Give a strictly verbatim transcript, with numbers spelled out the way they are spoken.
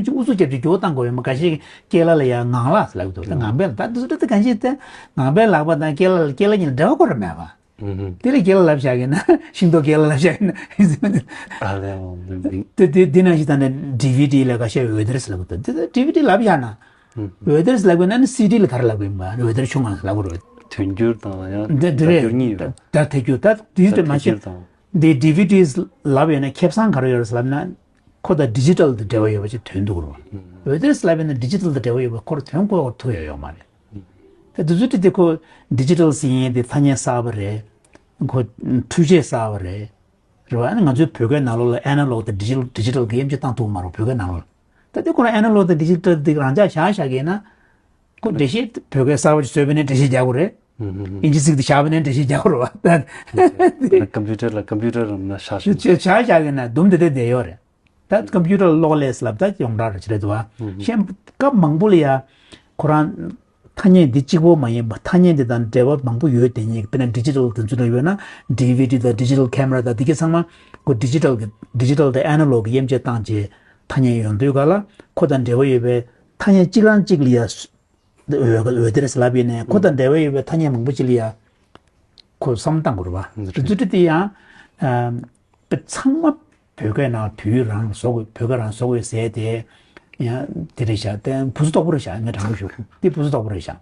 ཅིག་ཨུ་ཚུགས་རྒྱབ་ཅིག་འགྱུར་བ་གཏང་དགོས་ཡོད་མ། འགའ་ཤས་ཀྱིས་སྐྱེས་ལ་ལ་ཡ་ངང་ལག་ཟེར་ལབ་ཀྱི་འདུག་ད་ངང་པའི་ལག་ད་འདི་ཚོ་ད་གང་ཞིག་ད་ངང་པའི་ལག་པ་དང་སྐྱེས་ལ་ལ་སྐྱེས་ལ་གཉིས་ལ་འབྲེལ་བ་ཁོ་ར་མེད་པ། དེ་ལ་སྐྱེས་ལ་ལབ་བཞག་གི་ན་ཤིང་ཏོག་སྐྱེས་ལ་ལབ་བཞག་གི་ན། ཨ་ལས་འོ་འདི་འདི། དེ་དེ་དེ་ནང་བཞིན་ད་ནི་ཌི་ཝི་ཌི་ལ་འགའ་ཤས་འོད་སྡེར་ཟེར་ལབ་ཀྱི་འདུག་དེ་ཌི་ཝི་ཌི་ལབ་བཞག་ན། འོད་སྡེར་ཟེར་ལབ་དགོས་ན་ནི་སི་ཌི་ལ་ག་རེ་ལབ་དགོས་ཡིན་པ། འོད་སྡེར་ཆུང་ང་ལབ་དགོས་རེད། དོན་འགྱུར་དང་ཡང་འདི་འདི་རེད། སྒྱུར་གཉིས་ཡོད། ད་དེ་ཁྱོད་ད་དེ་དེ་མ་བྱེད། འདི་ཌི་ཝི་ཌི་ལབ་ཡོད་ན་ཁེ་བཟང་ག་རེ་ཡོད་རེད་ལབ་ན། ཁོ་དང་ཌི་ཇི་ཊལ་དང་འབྲེལ་བ་ཡོད་པ་ཅིག་དོན་འདུག་རོ། འོད་སྡེར་ལབ་ཡོད་ན་ཌི་ཇི་ཊལ་དང་འབྲེལ་བ་ཡོད་པ་ཁོར་དོན་གོ་ཐུབ་ཡོད་ཡོད་མ་རེད། ད་དེ་ཚོ་དེ་ཁོ་ཌི་ཇི་ཊལ་ཟེར་ཡིན་དེ་ཐ་སྙད་གསར་པ་རེད། ཁོ་འཕྲུལ་ཆས་གསར་པ་རེད། རེད་བ། ཨ་ནི་ང་ཚོའི་བོད་སྐད་ནང་ལོགས་ལ་ཨེ་ན་ལོག་དང་ཌི་ཇི་ཊལ་ཌི་ཇི་ཊལ་གྱི་དབྱེ་འབྱེད་བཏང་ཐུབ་མ་རེད་བོད་སྐད་ནང་ལོགས་ལ། ད་དེ་ཁོ་རང་ཨེ་ན་ལོག་དང་ཌི་ཇི་ཊལ་དེ་རང་འཇགས་བཞག་བཞག་གི་ཡིན་ན། ཁོ་འགྲེལ་བཤད་བོད་སྐད་གསར་པ་ཅིག་བཟོས་པ་ནས་འགྲེལ་བཤད་རྒྱག་དགོས་རེད། ཨིན་ཇི་ཚིག་དེ་བཞག་པ་ནས་འགྲེལ་བཤད་རྒྱག་དགོས་རེད་བ། ད་ཀམ་པུ་ཊར་ལ་ཀམ་པུ་ཊར་ལ་ན་བཞག་བཞག་བཞག་བཞག་གི་ན་དུམ་དེ་དེ་བསྡད་ཡོད་རེད། ད་ཀམ་པུ་ཊར་གློག་ཀླད་ལབ་ད་ཡོངས་གྲགས་རེད་བྱེད་རེད་འདུག་བ། གཞན་སྐབས་མང་པོ་ལ་ཡ། ཁོ་རང་ཐ་སྙད་འདི་གཅིག་པོ་མ་ཡིན་པ་ཐ་སྙད་འདི་དང་འབྲེལ་བ་མང་པོ་ཡོད་དེ་ཉིད་དཔེར་ན་ཌི་ཇི་ཊལ་དེ་ཚོ་ལ་ཡོད་ན་ཌི་ཝི་ཌི་དང་ཌི་ཇི་ཊལ་ཁེ་མ་ར་དང་འདི་གའི་ཚང་མ་ཁོ་ཌི་ཇི་ཊལ་གི་ཌི་ཇི་ཊལ་དང་ཨེ་ན་ལོག་གི་དབྱེ་འབྱེད་བཏང་རྗེས་ཐ་སྙད་ཡོང་དུས་ག་ལ་ཁོ་དང་འབྲེལ་བ་ཡོད་པའི་ཐ་སྙད་གཅིག་རང་གཅིག་ལ་ཡ་འོད་འོད་སྡེར་ལབ་ཡིན་ནའི་ཁོ་དང་འབྲེལ་བ་ཡོད་པའི་ཐ་སྙད་མང་པོ་ཅིག་ལ་ཡ། ཁོ་བསམ་བཏང་དགོས་རེད་བ། རེད། རེད་ཚུལ་དེ་ཡང་། ཨ། དཔེ་ཚང་མ་བོད་སྐད་ནང་དུས་རང་བཟོ་དགོས་བོད་སྐད་རང་བཟོ་དགོས་ཟེར་དེ། ཡང་དེ་རེད་ཤག་དེ་བུ་གསོ་དོག་པོ་རེད་ཤག་ངས་དྲང་པོ་ཞུ་དེ་བུ་གསོ་དོག་པོ་རེད་ཤག